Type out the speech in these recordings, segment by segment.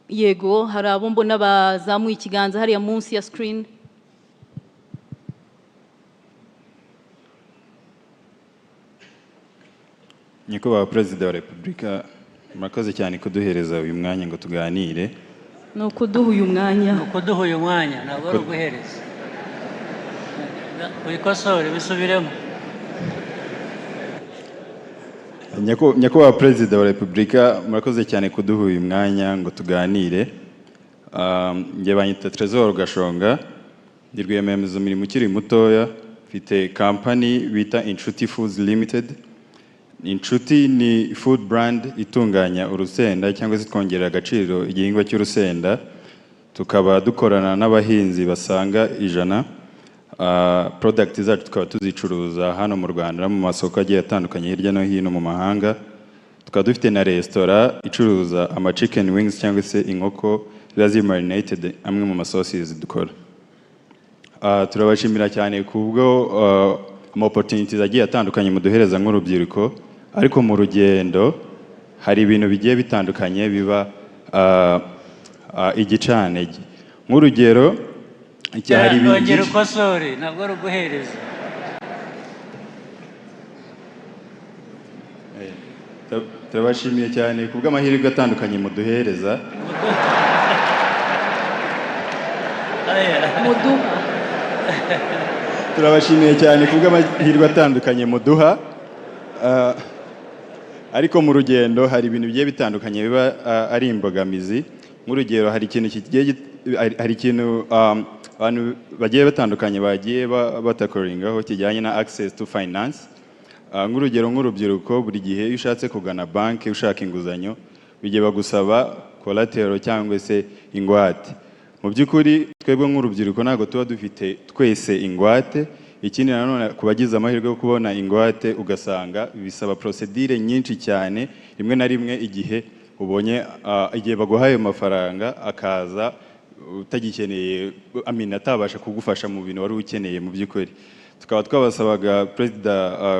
Yego, hari abo mbona bazamuye ikiganza hariya munsi ya screen. Nyakubahwa Perezida wa Repubulika, murakoze cyane kuduhereza uyu mwanya ngo tuganire. Ni ukuduha uyu mwanya. Ni ukuduha uyu mwanya, ntabwo ari uguhereza. Wikosore, bisubiremo. Nyakubahwa Perezida wa Repubulika, murakoze cyane kuduha uyu mwanya ngo tuganire. Njye banyita Trésor Gashonga, ndi rwiyemezamirimo ukiri mutoya, mfite kampani bita Inshuti Foods Limited. Inshuti ni food brand itunganya urusenda cyangwa se twongerera agaciro igihingwa cy'urusenda, tukaba dukorana n'abahinzi basaga 100. Product zacu tukaba tuzicuruza hano mu Rwanda no mu masoko agiye atandukanye hirya no hino mu mahanga. Tukaba dufite na resitora icuruza ama chicken wings cyangwa se inkoko ziba ziri marinated, amwe mu masauces dukora. Turabashimira cyane kubwo ama opportunities agiye atandukanye muduhereza nk'urubyiruko, ariko mu rugendo hari ibintu bigiye bitandukanye biba igicantege. Nk'urugero, hari ibintu Ongera byinshi. ukosore, ntabwo ari uguhereza. Turabashimiye cyane kubw'amahirwe atandukanye muduhereza. Aya. Muduha. Turabashimiye cyane kubw'amahirwe atandukanye muduha. Ariko mu rugendo hari ibintu bigiye bitandukanye biba ari imbogamizi. Nk'urugero, hari ikintu abantu bagiye batandukanye bagiye batakoringaho kijyanye na access to finance. Nk'urugero, nk'urubyiruko, buri gihe iyo ushatse kugana banki ushaka inguzanyo, bijya bagusaba collateral cyangwa se ingwate. Mu by'ukuri twebwe nk'urubyiruko ntabwo tuba dufite twese ingwate. Ikindi nanone, ku bagize amahirwe yo kubona ingwate, ugasanga bisaba procedure nyinshi cyane. Rimwe na rimwe igihe ubonye igihe baguhaye ayo mafaranga, akaza utagikeneye, I mean, atabasha kugufasha mu bintu wari ukeneye. Mu by'ukuri tukaba twabasabaga, Perezida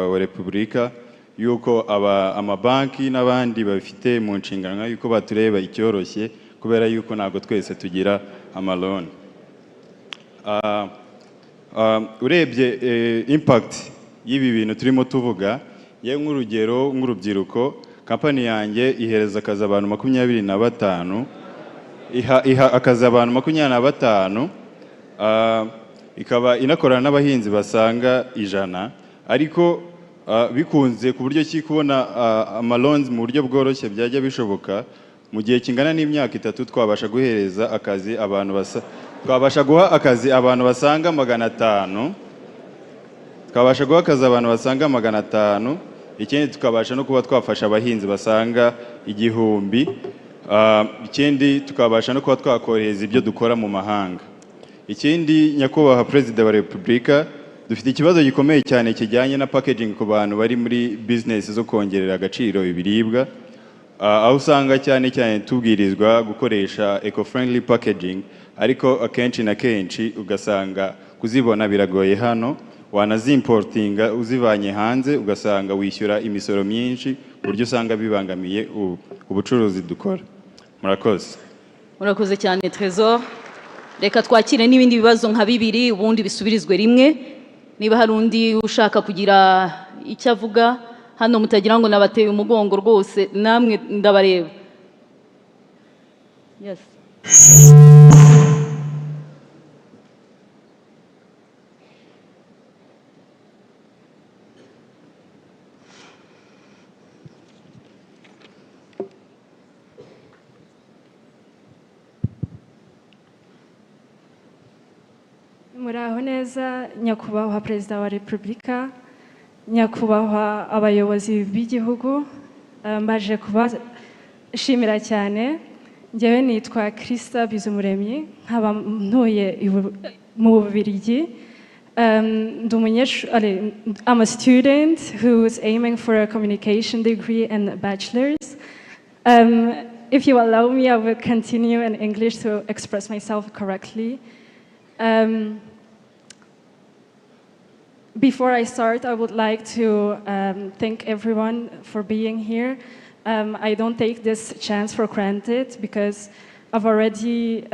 wa Repubulika, yuko aba amabanki n'abandi babifite mu nshingano yuko batureba icyoroshye, kubera yuko ntabwo twese tugira ama loan. Urebye impact y'ibi bintu turimo tuvuga, yewe nk'urugero, nk'urubyiruko, kampani yanjye ihereza akazi abantu 25, iha akazi abantu 25, ikaba inakorana n'abahinzi basaga 100. Ariko bikunze ku buryo ki kubona ama loans mu buryo bworoshye byajya bishoboka, mu gihe kingana n'imyaka 3 twabasha guhereza akazi abantu basa twabasha guha akazi abantu basaga 500, twabasha guha akazi abantu basaga 500. Ikindi, tukabasha no kuba twafasha abahinzi basaga 1000. Ikindi, tukabasha no kuba twakohereza ibyo dukora mu mahanga. Ikindi, Nyakubahwa Perezida wa Repubulika, dufite ikibazo gikomeye cyane kijyanye na packaging ku bantu bari muri business zo kongerera agaciro ibiribwa. Aho usanga cyane cyane tubwirizwa gukoresha eco friendly packaging, ariko akenshi na kenshi ugasanga kuzibona biragoye hano, wanazimportinga uzivanye hanze ugasanga wishyura imisoro myinshi, ku buryo usanga bibangamiye ubucuruzi dukora. Murakoze. Murakoze cyane, Trésor. Reka twakire n'ibindi bibazo nka bibiri, ubundi bisubirizwe rimwe. Niba hari undi ushaka kugira icyo avuga hano, mutagira ngo nabateye umugongo rwose, namwe ndabareba. Yes. Muraho neza, Nyakubahwa Perezida wa Repubulika, nyakubahwa abayobozi b'igihugu. Mbaje kubashimira cyane. Njyewe nitwa Christa Bizumuremyi, nkaba ntuye mu Bubiligi. Ndi I'm a student who is aiming for a communication degree and a bachelor's. If you allow me, I will continue in English to express myself correctly. Before I start, I would like to thank everyone for being here. I don't take this chance for granted because I've already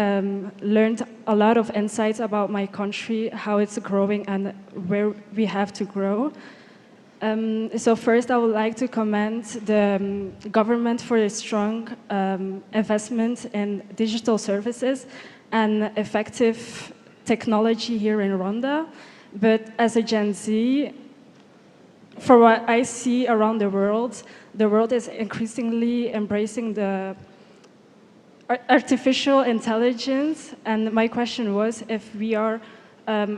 learned a lot of insights about my country, how it's growing, and where we have to grow. So first, I would like to commend the government for a strong investment in digital services and effective technology here in Rwanda. But as a Gen Z, for what I see around the world is increasingly embracing the artificial intelligence. And my question was if we are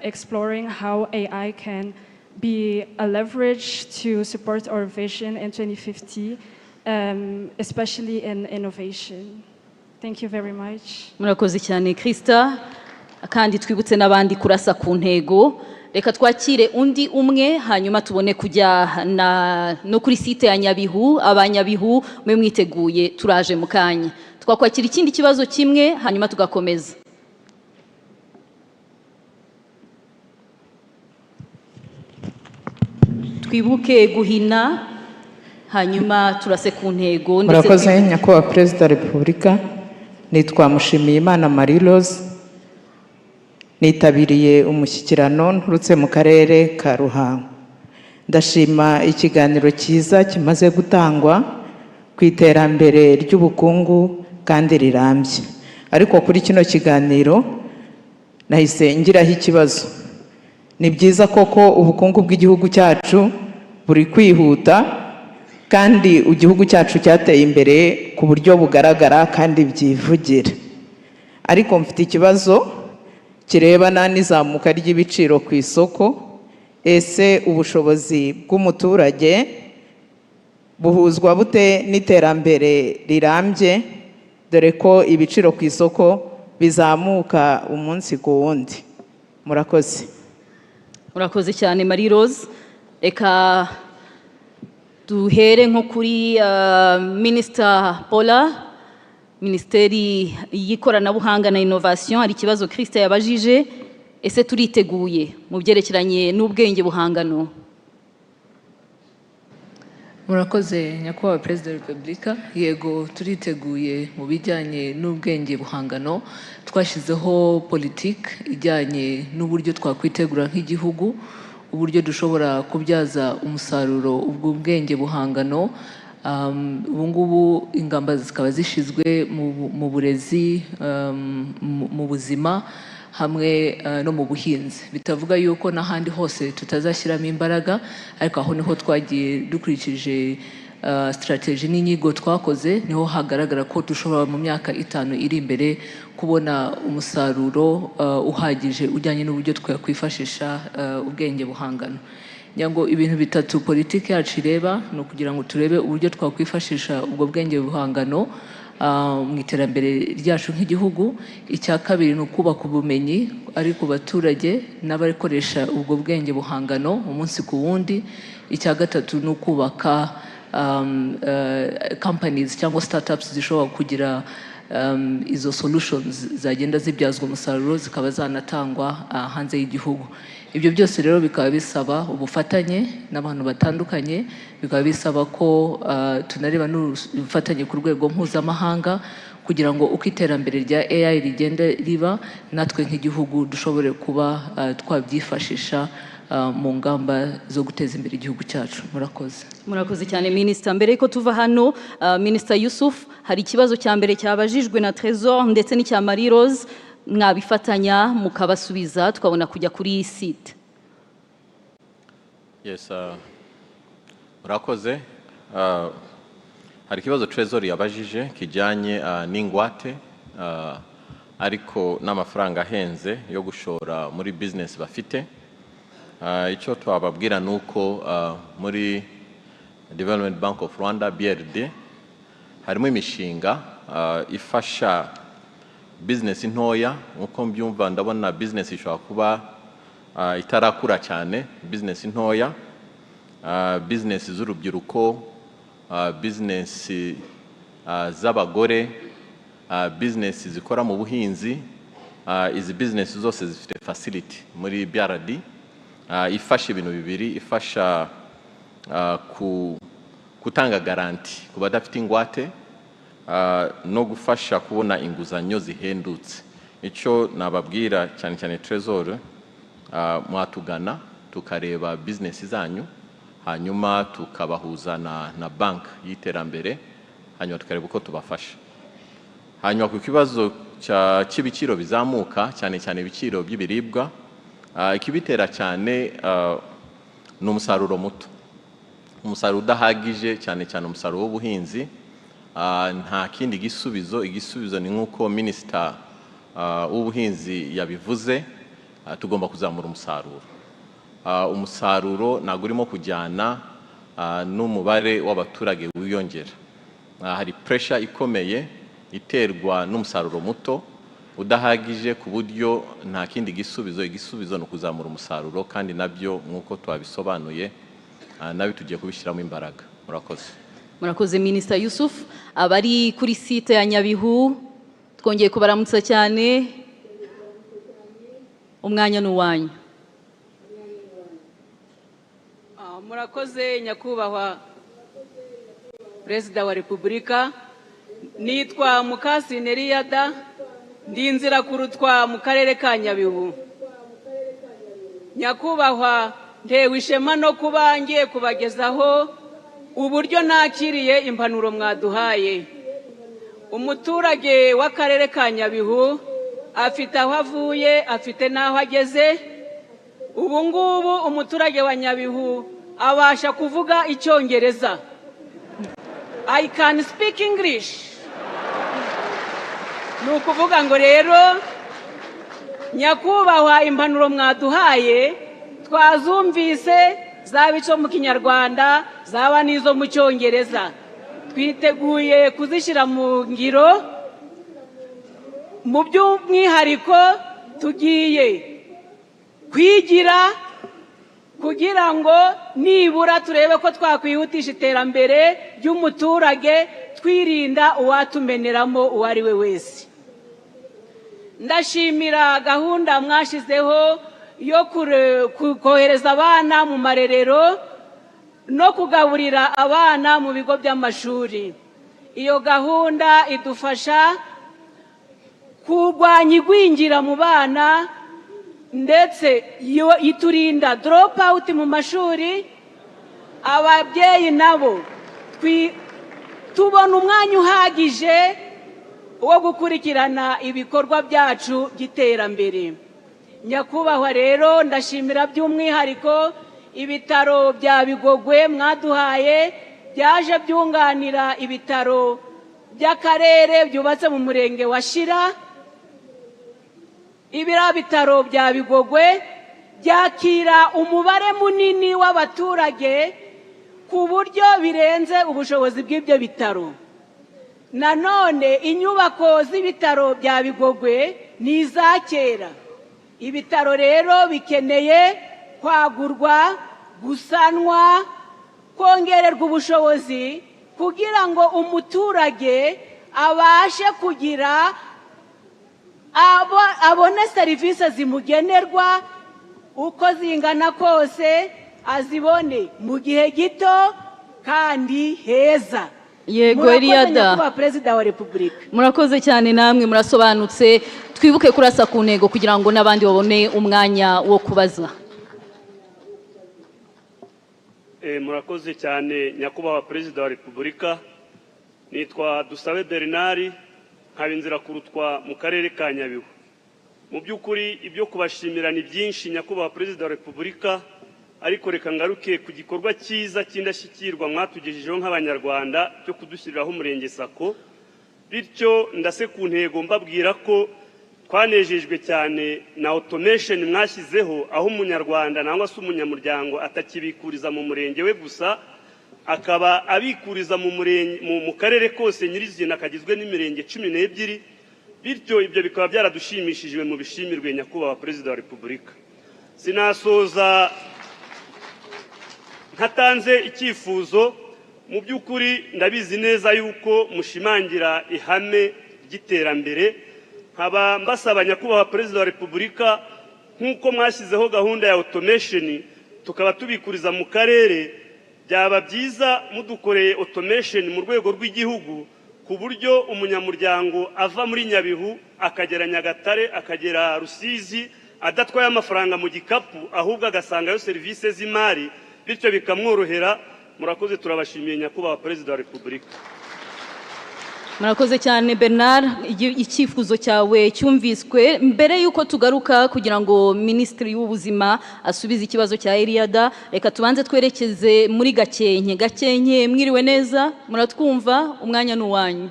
exploring how AI can be a leverage to support our vision in 2050, especially in innovation. Thank you very much. Murakoze cyane, Krista. Kandi twibutse n'abandi kurasa ku ntego. Reka twakire undi umwe, hanyuma tubone kujya na no kuri site ya Nyabihu. Abanyabihu mwe mwiteguye, turaje mu kanya. Twakwakira ikindi kibazo kimwe, hanyuma tugakomeza. Twibuke guhina, hanyuma turase ku ntego ndetse Murakoze, Nyakubahwa Perezida wa Repubulika. Nitwa Mushimiyimana Marie Rose, nitabiriye umushyikirano nturutse mu karere ka Ruhango. Ndashima ikiganiro cyiza kimaze gutangwa ku iterambere ry'ubukungu kandi rirambye, ariko kuri kino kiganiro nahise ngiraho ikibazo. Ni byiza koko, ubukungu bw'igihugu cyacu buri kwihuta kandi igihugu cyacu cyateye imbere ku buryo bugaragara kandi byivugira, ariko mfite ikibazo kirebana n'izamuka ry'ibiciro ku isoko. Ese ubushobozi bw'umuturage buhuzwa bute n'iterambere rirambye, dore ko ibiciro ku isoko bizamuka umunsi ku wundi? Murakoze. Urakoze cyane, Marie Rose. Reka duhere nko kuri Minisita Paula, Minisiteri y'ikoranabuhanga na Innovation. Hari ikibazo Christa yabajije: ese turiteguye mu byerekeranye n'ubwenge buhangano? Murakoze, Nyakubahwa Perezida wa Repubulika. Yego, turiteguye mu bijyanye n'ubwenge buhangano. Twashyizeho politiki ijyanye n'uburyo twakwitegura nk'igihugu, uburyo dushobora kubyaza umusaruro ubwo bwenge buhangano. Ubu ngubu ingamba zikaba zishyizwe mu burezi, mu buzima hamwe no mu buhinzi. Bitavuga yuko n'ahandi hose tutazashyiramo imbaraga, ariko aho niho twagiye dukurikije strategy n'inyigo twakoze, niho hagaragara ko dushobora mu myaka 5 iri imbere kubona umusaruro uhagije ujyanye n'uburyo twakwifashisha ubwenge buhangano. Ngira ngo ibintu bitatu politiki yacu ireba ni ukugira ngo turebe uburyo twakwifashisha ubwo bwenge buhangano mu iterambere ryacu nk'igihugu. Icya kabiri ni ukubaka ubumenyi ari ku baturage n'abakoresha ubwo bwenge buhangano umunsi ku wundi. Icya gatatu ni ukubaka companies cyangwa startups zishobora kugira izo solutions zagenda zibyazwa umusaruro, zikaba zanatangwa hanze y'igihugu. Ibyo byose rero bikaba bisaba ubufatanye n'abantu batandukanye, bikaba bisaba ko tunareba n'ubufatanye ku rwego mpuzamahanga, kugira ngo uko iterambere rya AI rigenda riba, natwe nk'igihugu dushobore kuba twabyifashisha mu ngamba zo guteza imbere igihugu cyacu. Murakoze. Murakoze cyane, Minisita. Mbere yuko tuva hano, Minisita Yusuf, hari ikibazo cya mbere cyabajijwe na Trésor ndetse n'icya Marie Rose, mwabifatanya mukabasubiza, tukabona kujya kuri iyi site. Yes, murakoze. Hari ikibazo Trésor yabajije kijyanye n'ingwate, ariko n'amafaranga ahenze yo gushora muri business bafite. Icyo twababwira ni uko muri Development Bank of Rwanda, BRD, harimo imishinga ifasha business ntoya. Nkuko mbyumva, ndabona business ishobora kuba itarakura cyane, business ntoya, business z'urubyiruko, business z'abagore, business zikora mu buhinzi. Izi business zose zifite facility muri BRD ifasha ibintu bibiri: ifasha gutanga garanti ku badafite ingwate. no gufasha kubona inguzanyo zihendutse. Icyo nababwira cyane cyane Trésor, mwatugana tukareba business zanyu, hanyuma tukabahuza na banki y'iterambere, hanyuma tukareba uko tubafasha. Hanyuma ku kibazo cy'ibiciro bizamuka, cyane cyane ibiciro by'ibiribwa, ikibitera cyane ni umusaruro muto, umusaruro udahagije, cyane cyane umusaruro w'ubuhinzi. Nta kindi gisubizo, igisubizo ni nk'uko minisita w'ubuhinzi yabivuze, tugomba kuzamura umusaruro. Umusaruro ntabwo urimo kujyana n'umubare w'abaturage wiyongera. Hari pressure ikomeye iterwa n'umusaruro muto udahagije, ku buryo nta kindi gisubizo, igisubizo ni ukuzamura umusaruro, kandi nabyo nk'uko twabisobanuye, nabyo tugiye kubishyiramo imbaraga. Murakoze. Murakoze, Minisita Yusuf. Abari kuri site ya Nyabihu, twongeye kubaramutsa cyane, umwanya ni uwanyu. Murakoze nyakubahwa Perezida wa Repubulika. Nitwa Mukasinteriyada, ndi inzira kurutwa mu karere ka Nyabihu. Nyakubahwa, ntewe ishema no kuba ngiye kubagezaho uburyo nakiriye impanuro mwaduhaye. Umuturage w'akarere ka Nyabihu afite aho avuye, afite n'aho ageze. Ubu ngubu umuturage wa Nyabihu abasha kuvuga Icyongereza. I can speak English. Ni ukuvuga ngo rero, nyakubahwa, impanuro mwaduhaye twazumvise, zaba izo mu Kinyarwanda, zaba n'izo mu Cyongereza, twiteguye kuzishyira mu ngiro. Mu by'umwihariko tugiye kwigira kugira ngo nibura turebe ko twakwihutisha iterambere ry'umuturage, twirinda uwatumeneramo uwo ari we wese. Ndashimira gahunda mwashyizeho yo kohereza abana mu marerero no kugaburira abana mu bigo by'amashuri. Iyo gahunda idufasha kurwanya igwingira mu bana, ndetse iturinda drop out mu mashuri. Ababyeyi nabo tubona umwanya uhagije wo gukurikirana ibikorwa byacu by'iterambere. Nyakubahwa rero, ndashimira by'umwihariko ibitaro bya Bigogwe mwaduhaye, byaje byunganira ibitaro by'akarere byubatse mu murenge wa Shyira. Ibiriya bitaro bya Bigogwe byakira umubare munini w'abaturage ku buryo birenze ubushobozi bw'ibyo bitaro. Nanone inyubako z'ibitaro bya Bigogwe ni iza kera. Ibitaro rero bikeneye kwagurwa, gusanwa, kongererwa ubushobozi kugira ngo umuturage abashe kugira abone serivisi zimugenerwa uko zingana kose, azibone mu gihe gito kandi heza. Yego. Murakoze, Eliada. Nyakubahwa Perezida wa Repubulika. Murakoze cyane, namwe murasobanutse. Twibuke kurasa ku ntego kugira ngo n'abandi babone umwanya wo kubaza. Murakoze cyane, nyakubahwa Perezida wa Repubulika. Nitwa Dusabe Bernard, nkaba inzira kurutwa mu karere ka Nyabihu. Mu by'ukuri ibyo kubashimira ni byinshi, nyakubahwa Perezida wa Repubulika, ariko reka ngaruke ku gikorwa cyiza cy'indashyikirwa mwatugejejeho nk'Abanyarwanda cyo kudushyiriraho umurenge SACCO. Bityo ndase ku ntego mbabwira ko twanejejwe cyane na automation mwashyizeho, aho umunyarwanda nangwa se umunyamuryango atakibikuriza mu murenge we gusa, akaba abikuriza mu murenge, mu karere kose nyirizina kagizwe n'imirenge 12. Bityo ibyo bikaba byaradushimishijwe, mu bishimirwe, nyakubahwa Perezida wa Repubulika. Sinasoza ntatanze icyifuzo. Mu by'ukuri ndabizi neza yuko mushimangira ihame ry'iterambere, nkaba mbasaba, nyakubahwa Perezida wa Repubulika, nk'uko mwashyizeho gahunda ya automation tukaba tubikuriza mu karere, byaba byiza mudukoreye automation mu rwego rw'igihugu, ku buryo umunyamuryango ava muri Nyabihu akagera Nyagatare, akagera Rusizi, adatwaye amafaranga mu gikapu, ahubwo agasangayo serivisi z'imari, bityo bikamworohera. Murakoze, turabashimiye, Nyakubahwa Perezida wa Repubulika. Murakoze cyane, Bernard. Icyifuzo cyawe cyumviswe. Mbere y'uko tugaruka kugira ngo Minisitiri w'Ubuzima asubize ikibazo cya Eliada, reka tubanze twerekeze muri Gakenke. Gakenke, mwiriwe neza? Muratwumva? Umwanya ni uwanyu.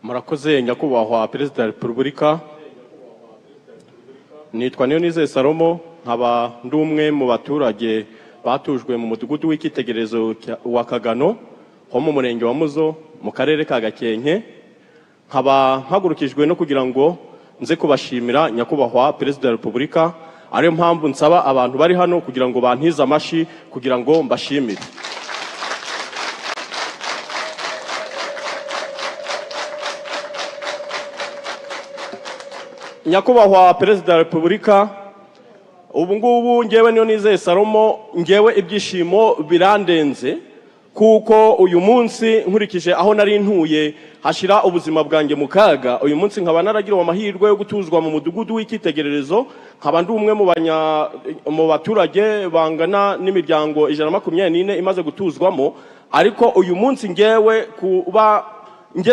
Murakoze, Nyakubahwa Perezida wa Repubulika. Nitwa Niyonizeye Salomo, nkaba ndi umwe mu baturage batujwe mu mudugudu w'icyitegererezo wa Kagano ho mu murenge wa Muzo mu karere ka Gakenke. Nkaba mpagurukijwe no kugira ngo nze kubashimira, Nyakubahwa Perezida wa Repubulika, ariyo mpamvu nsaba abantu bari hano kugira ngo bantize amashyi kugira ngo mbashimire. Nyakubahwa Perezida wa Repubulika, ubu ngubu ngewe Niyonizeye Salomo, ngewe ibyishimo birandenze, kuko uyu munsi nkurikije aho nari ntuye hashira ubuzima bwanjye mu kaga, uyu munsi nkaba naragiriwe amahirwe yo gutuzwa mu mudugudu w'icyitegererezo, nkaba ndi umwe mu baturage bangana n'imiryango 124 imaze gutuzwamo. Ariko uyu munsi ngewe kuba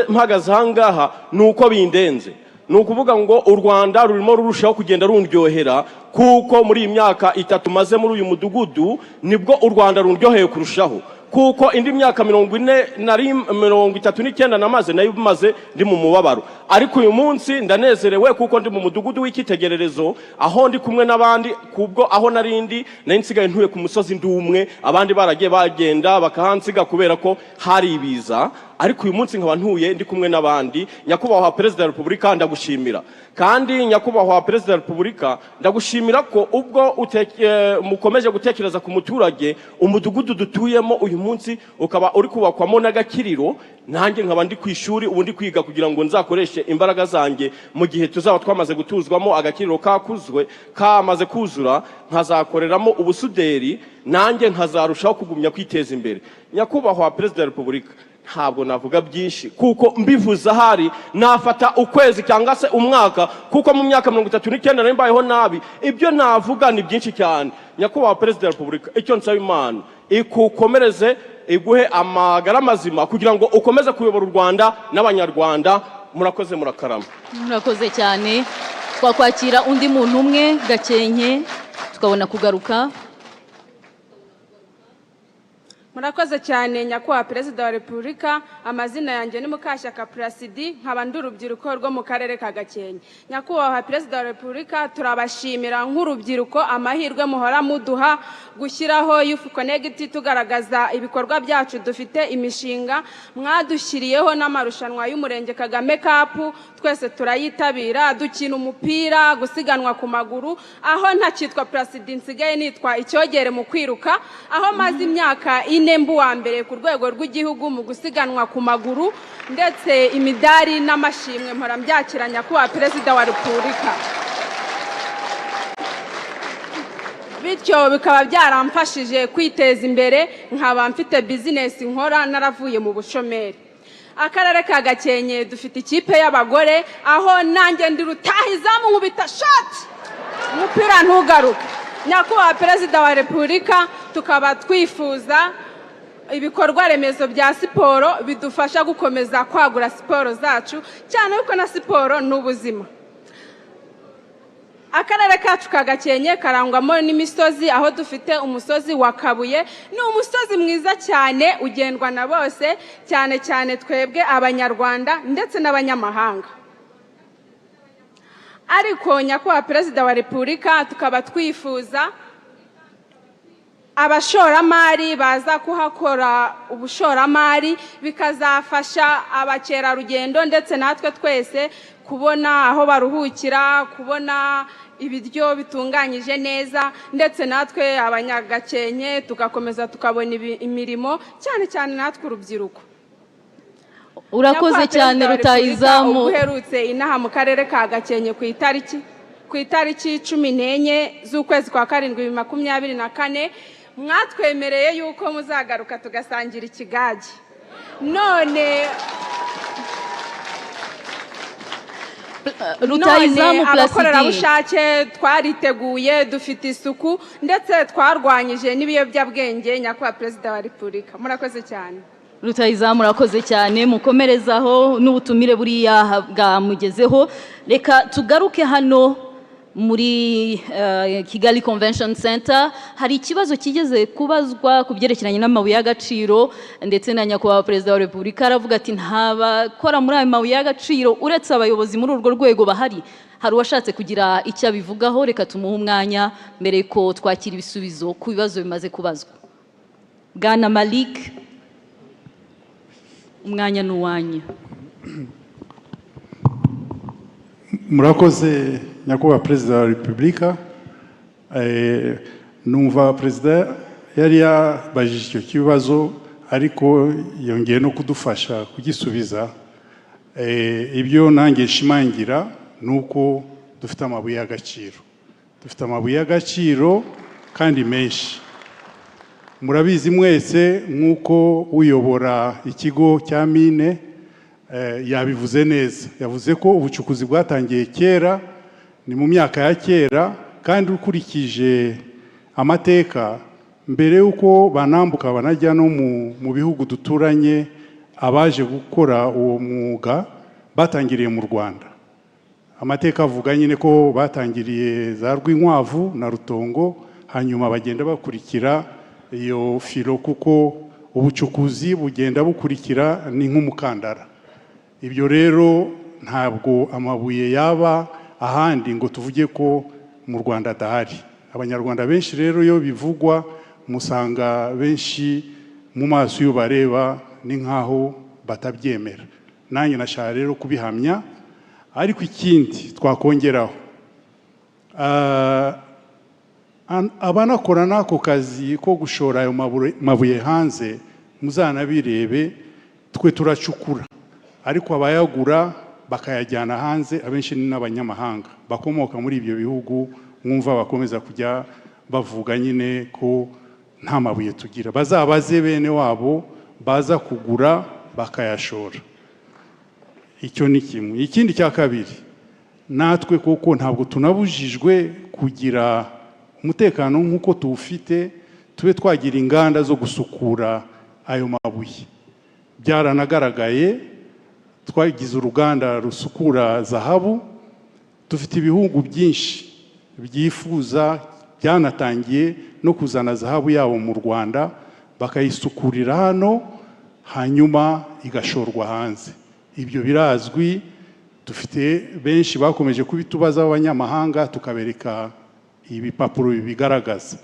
mpagaze aha ngaha ni uko bindenze. Ni ukuvuga ngo u Rwanda rurimo rurushaho kugenda rundyohera, kuko muri iyi myaka 3 maze muri uyu mudugudu nibwo u Rwanda rundyoheye kurushaho, kuko indi myaka 40 nari 39 namaze nayo maze ndi mu mubabaro. Ariko uyu munsi ndanezerewe kuko ndi mu mudugudu w'icyitegererezo, aho ndi kumwe n'abandi, kubwo aho narindi nari nsigaye ntuye ku musozi ndi umwe, abandi baragiye bagenda bakahansiga kubera ko hari ibiza. Ariko uyu munsi nkaba ntuye ndi kumwe n'abandi. Nyakubahwa Perezida wa Repubulika, ndagushimira. Kandi Nyakubahwa Perezida wa Repubulika, ndagushimira ko ubwo mukomeje gutekereza ku muturage, umudugudu dutuyemo uyu munsi ukaba uri kubakwamo n'agakiriro, nanjye nkaba ndi ku ishuri ubu ndi kwiga kugira ngo nzakoreshe imbaraga zanjye mu gihe tuzaba twamaze gutuzwamo, agakiriro kakuzwe kamaze kuzura, nkazakoreramo ubusuderi, nanjye nkazarushaho kugumya kwiteza imbere. Nyakubahwa Perezida wa Repubulika, ntabwo navuga byinshi kuko mbivuze ahari nafata ukwezi cyangwa se umwaka, kuko mu myaka 39 nari mbayeho nabi, ibyo navuga ni byinshi cyane. Nyakubahwa Perezida wa Repubulika, icyo nsaba Imana ikukomereze, iguhe amagara mazima kugira ngo ukomeze kuyobora u Rwanda n'Abanyarwanda. Murakoze, murakarama. Murakoze cyane. Twakwakira undi muntu umwe, Gakenke, tukabona kugaruka. Murakoze cyane, Nyakubahwa Perezida wa Repubulika. Amazina yanjye ni Mukashyaka Purasidi, nkaba ndi urubyiruko rwo mu karere ka Gakenke. Nyakubahwa Perezida wa Repubulika, turabashimira nk'urubyiruko amahirwe muhora muduha gushyiraho Youth Connect, tugaragaza ibikorwa byacu, dufite imishinga mwadushyiriyeho n'amarushanwa y'umurenge Kagame Cup, twese turayitabira, dukina umupira, gusiganwa ku maguru, aho ntakitwa Purasidi nsigaye nitwa icyogere mu kwiruka, aho maze imyaka 4 mbu wa mbere ku rwego rw'igihugu mu gusiganwa ku maguru, ndetse imidari n'amashimwe mpora mbyakira, Nyakubahwa Perezida wa Repubulika. Bityo bikaba byaramfashije kwiteza imbere, nkaba mfite bizinesi nkora naravuye mu bushomeri. Akarere ka Gakenke dufite ikipe y'abagore, aho nanjye ndi rutahizamu, nkubita shoti umupira ntugaruke. Nyakubahwa Perezida wa Repubulika, tukaba twifuza ibikorwa remezo bya siporo bidufasha gukomeza kwagura siporo zacu, cyane kuko na siporo ni ubuzima. Akarere kacu ka Gakenke karangwamo n'imisozi, aho dufite umusozi wa Kabuye. Ni umusozi mwiza cyane ugendwa na bose, cyane cyane twebwe Abanyarwanda ndetse n'abanyamahanga. Ariko Nyakubahwa Perezida wa Repubulika, tukaba twifuza abashoramari baza kuhakora ubushoramari, bikazafasha abakerarugendo ndetse natwe twese kubona aho baruhukira, kubona ibiryo bitunganyije neza, ndetse natwe Abanyagakenke tugakomeza tukabona imirimo, cyane cyane natwe urubyiruko. Urakoze cyane, rutahizamu. Uherutse inaha mu karere ka Gakenke ku itariki 14 z'ukwezi kwa 7 2024, mwatwemereye yuko muzagaruka tugasangira ikigage. None Rutahizamu Placide. abakorerabushake twariteguye, dufite isuku, ndetse twarwanyije n'ibiyobyabwenge. Nyakubahwa Perezida wa Repubulika, murakoze cyane. Rutahizamu, murakoze cyane, mukomerezaho n'ubutumire buriya bwamugezeho. Reka tugaruke hano muri Kigali Convention Center. Hari ikibazo kigeze kubazwa ku byerekeranye n'amabuye y'agaciro, ndetse na Nyakubahwa Perezida wa Repubulika aravuga ati nta bakora muri ayo mabuye y'agaciro uretse abayobozi muri urwo rwego bahari. Hari uwashatse kugira icyo abivugaho, reka tumuhe umwanya mbere ko twakira ibisubizo ku bibazo bimaze kubazwa. Bwana Malik, umwanya ni uwanyu. Murakoze, Nyakubahwa Perezida wa Repubulika. Numva Perezida yari yabajije icyo kibazo, ariko yongeye no kudufasha kugisubiza. Ibyo nanjye nshimangira ni uko dufite amabuye y'agaciro, dufite amabuye y'agaciro kandi menshi. Murabizi mwese, nk'uko uyobora ikigo cya mine yabivuze neza, yavuze ko ubucukuzi bwatangiye kera, ni mu myaka ya kera, kandi ukurikije amateka, mbere y'uko banambuka banajya no mu bihugu duturanye, abaje gukora uwo mwuga batangiriye mu Rwanda. Amateka avuga nyine ko batangiriye za Rwinkwavu na Rutongo, hanyuma bagenda bakurikira iyo filo, kuko ubucukuzi bugenda bukurikira, ni nk'umukandara. Ibyo rero ntabwo amabuye yaba ahandi ngo tuvuge ko mu Rwanda adahari. Abanyarwanda benshi rero, iyo bivugwa, musanga benshi mu maso iyo bareba ni nk'aho batabyemera. Nanjye nashaka rero kubihamya. Ariko ikindi twakongeraho, abanakora n'ako kazi ko gushora ayo mabuye hanze, muzanabirebe, twe turacukura, ariko abayagura bakayajyana hanze abenshi ni n'abanyamahanga bakomoka muri ibyo bihugu mwumva bakomeza kujya bavuga nyine ko nta mabuye tugira. Bazabaze bene wabo baza kugura bakayashora. Icyo ni kimwe. Ikindi cya kabiri, natwe kuko ntabwo tunabujijwe kugira umutekano nk'uko tuwufite, tube twagira inganda zo gusukura ayo mabuye. Byaranagaragaye, twagize uruganda rusukura zahabu. Dufite ibihugu byinshi byifuza, byanatangiye no kuzana zahabu yabo mu Rwanda, bakayisukurira hano, hanyuma igashorwa hanze. Ibyo birazwi, dufite benshi bakomeje kubitubaza b'abanyamahanga, tukabereka ibipapuro bibigaragaza.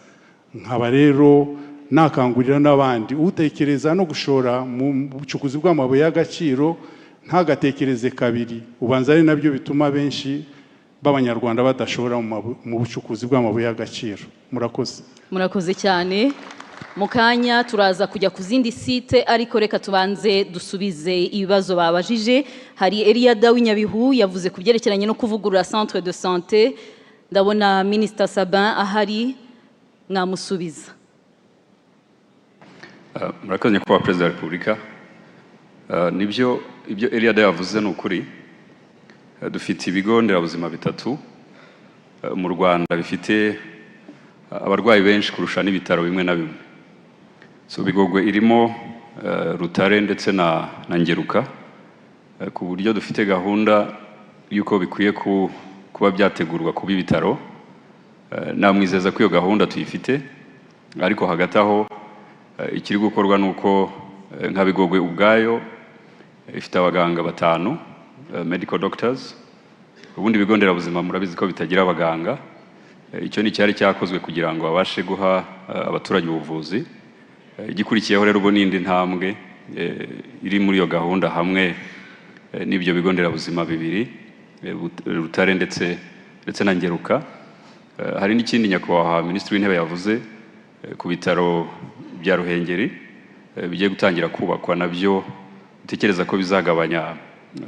Nkaba rero nakangurira n'abandi, utekereza no gushora mu bucukuzi bw'amabuye y'agaciro ntagatekereze kabiri. Ubanza ari nabyo bituma benshi b'Abanyarwanda badashora mu bucukuzi bw'amabuye y'agaciro. Murakoze. Murakoze cyane. Mu kanya turaza kujya ku zindi site, ariko reka tubanze dusubize ibibazo babajije. Hari Eliada w'Inyabihu, yavuze ku byerekeranye no kuvugurura centre de santé. Ndabona Minisita Sabin ahari, mwamusubiza. Murakoze, Nyakubahwa Perezida wa Repubulika. Nibyo, ibyo Eliada yavuze ni ukuri. Dufite ibigo nderabuzima bitatu mu Rwanda bifite abarwayi benshi kurusha n'ibitaro bimwe na bimwe. So Bigogwe irimo, Rutare ndetse na Ngeruka, ku buryo dufite gahunda y'uko bikwiye kuba byategurwa kuba ibitaro. Namwizeza ko iyo gahunda tuyifite, ariko hagati aho ikiri gukorwa ni uko nka Bigogwe ubwayo ifite abaganga batanu, medical doctors. Ubundi ibigo nderabuzima murabizi ko bitagira abaganga. Icyo ni icyari cyakozwe kugira ngo babashe guha abaturage ubuvuzi. Igikurikiyeho rero ubwo n'indi ntambwe iri muri iyo gahunda hamwe n'ibyo bigo nderabuzima bibiri, Rutare ndetse na Ngeruka. Hari n'ikindi Nyakubahwa Minisitiri w'Intebe yavuze ku bitaro bya Ruhengeri bigiye gutangira kubakwa, nabyo utekereza ko bizagabanya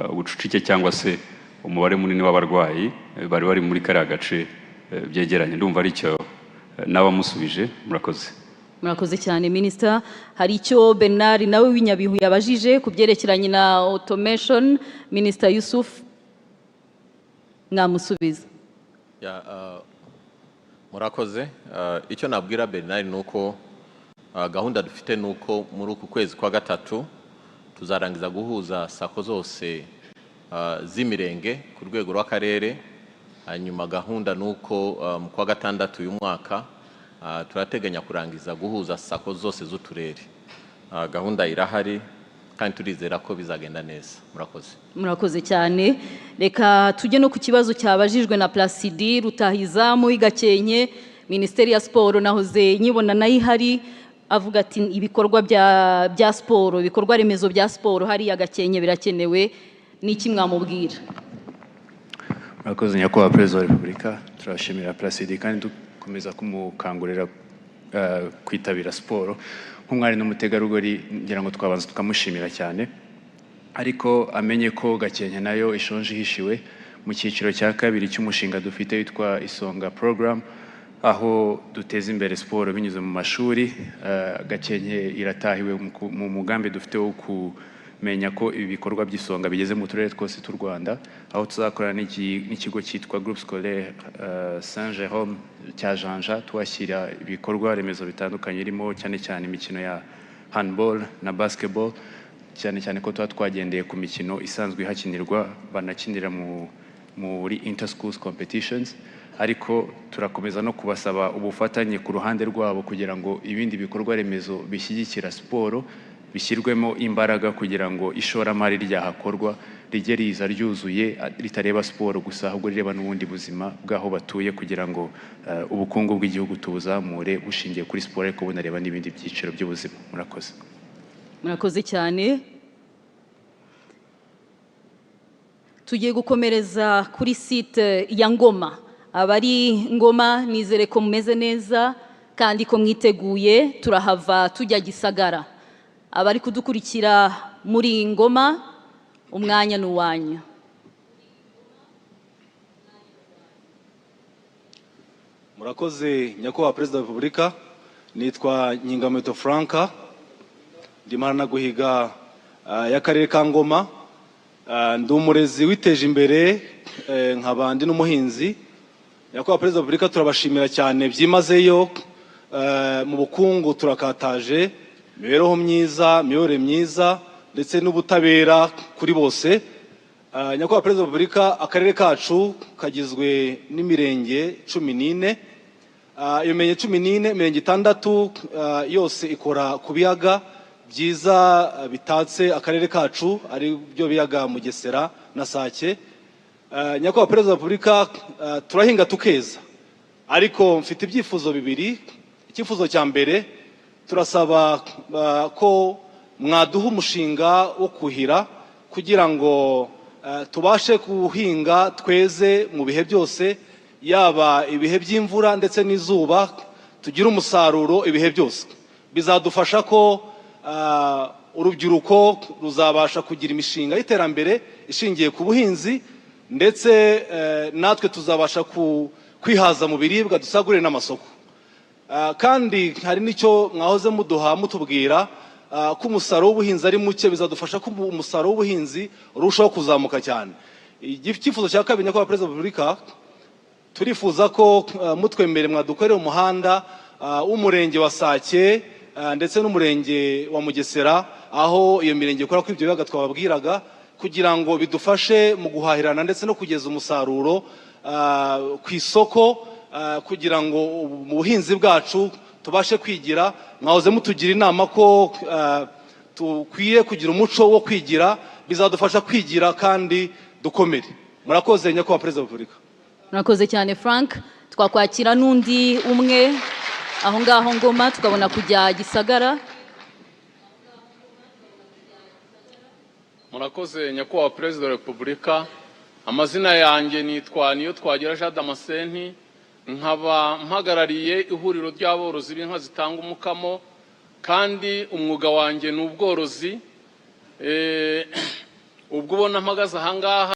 ubucucike cyangwa se umubare munini w'abarwayi bari bari muri kariya gace byegeranye. Ndumva ari icyo n'abamusubije. Murakoze. Murakoze cyane, Minisita. Hari icyo Bernard nawe w'Inyabihu yabajije ku byerekeranye na automation. Minisita Yusuf, mwamusubiza. Yeah, murakoze. Icyo nabwira Bernard ni uko gahunda dufite ni uko muri uku kwezi kwa gatatu tuzarangiza guhuza SACCO zose z'imirenge ku rwego rw'akarere. Hanyuma gahunda ni uko mu kwa gatandatu uyu mwaka turateganya kurangiza guhuza SACCO zose z'uturere. Gahunda irahari kandi turizera ko bizagenda neza. Murakoze. Murakoze cyane. Reka tujye no ku kibazo cyabajijwe na Placidi Rutahizamu w'i Gakenke. Minisiteri ya Siporo nahoze nyibona nayo ihari. Avuga ati ibikorwa bya siporo, ibikorwa remezo bya siporo hariya Gakenke birakenewe. N'iki mwamubwira? Murakoze, Nyakubahwa Perezida wa Repubulika. Turashimira Placide kandi dukomeza kumukangurira kwitabira siporo nk'umwari n'umutegarugori. Ngira ngo twabanza tukamushimira cyane, ariko amenye ko Gakenke nayo ishonje ihishiwe. Mu cyiciro cya kabiri cy'umushinga dufite witwa Isonga Program, aho duteza imbere siporo binyuze mu mashuri, Gakenke iratahiwe mu mugambi dufite wo kumenya ko ibi bikorwa by'Isonga bigeze mu turere twose tw'u Rwanda, aho tuzakorana n'ikigo cyitwa Groupe Scolaire Saint Jerome cya Janja, tuhashyira ibikorwa remezo bitandukanye, birimo cyane cyane imikino ya handball na basketball, cyane cyane ko tuba twagendeye ku mikino isanzwe ihakinirwa, banakinira muri inter-schools competitions. Ariko turakomeza no kubasaba ubufatanye ku ruhande rwabo kugira ngo ibindi bikorwa remezo bishyigikira siporo bishyirwemo imbaraga, kugira ngo ishoramari ryahakorwa rijye riza ryuzuye, ritareba siporo gusa, ahubwo rireba n'ubundi buzima bw'aho batuye, kugira ngo ubukungu bw'igihugu tubuzamure bushingiye kuri siporo, ariko bunareba n'ibindi byiciro by'ubuzima. Murakoze. Murakoze cyane. Tugiye gukomereza kuri site ya Ngoma. Abari Ngoma, nizere ko mumeze neza kandi ko mwiteguye. Turahava tujya Gisagara. Abari kudukurikira muri Ngoma, umwanya ni uwanyu. Murakoze, Nyakubahwa Perezida wa Repubulika. Nitwa Nyingamuheto Franka, ndi Guhiga y'akarere ka Ngoma. Ndi umurezi witeje imbere, nkaba ndi n'umuhinzi. Nyakubahwa Perezida wa Repubulika, turabashimira cyane byimazeyo. Mu bukungu turakataje, imibereho myiza, imiyoborere myiza ndetse n'ubutabera kuri bose. Nyakubahwa Perezida wa Repubulika, akarere kacu kagizwe n'imirenge 14. Iyo mirenge 14, imirenge 6 yose ikora ku biyaga byiza bitatse akarere kacu, ari byo biyaga Mugesera na Sake. Nyakubahwa Perezida wa Repubulika, turahinga tukeza, ariko mfite ibyifuzo bibiri. Icyifuzo cya mbere, turasaba ko mwaduha umushinga wo kuhira kugira ngo tubashe guhinga tweze mu bihe byose, yaba ibihe by'imvura ndetse n'izuba, tugire umusaruro ibihe byose. Bizadufasha ko urubyiruko ruzabasha kugira imishinga y'iterambere ishingiye ku buhinzi, ndetse natwe tuzabasha kwihaza mu biribwa, dusagurire n'amasoko. Kandi hari n'icyo mwahoze muduha mutubwira ko umusaruro w'ubuhinzi ari muke. Bizadufasha ko umusaruro w'ubuhinzi urushaho kuzamuka cyane. Icyifuzo cya kabiri, Nyakubahwa Perezida wa Repubulika, turifuza ko mutwemere mwadukorera umuhanda w'umurenge wa Sake ndetse n'umurenge wa Mugesera, aho iyo mirenge ikora kuri ibyo biyaga twababwiraga, kugira ngo bidufashe mu guhahirana ndetse no kugeza umusaruro ku isoko, kugira ngo mu buhinzi bwacu tubashe kwigira. Mwahoze mutugira inama ko dukwiye kugira umuco wo kwigira. Bizadufasha kwigira kandi dukomere. Murakoze, Nyakubahwa Perezida wa Repubulika. Murakoze cyane, Frank. Twakwakira n'undi umwe aho ngaho Ngoma, tukabona kujya Gisagara. Murakoze, Nyakubahwa Perezida wa Repubulika. Amazina yanjye nitwa Niyo Twagira Jean Damascene, nkaba mpagarariye ihuriro ry'aborozi b'inka zitanga umukamo, kandi umwuga wanjye ni ubworozi. Ubwo ubona mpagaze ahangaha.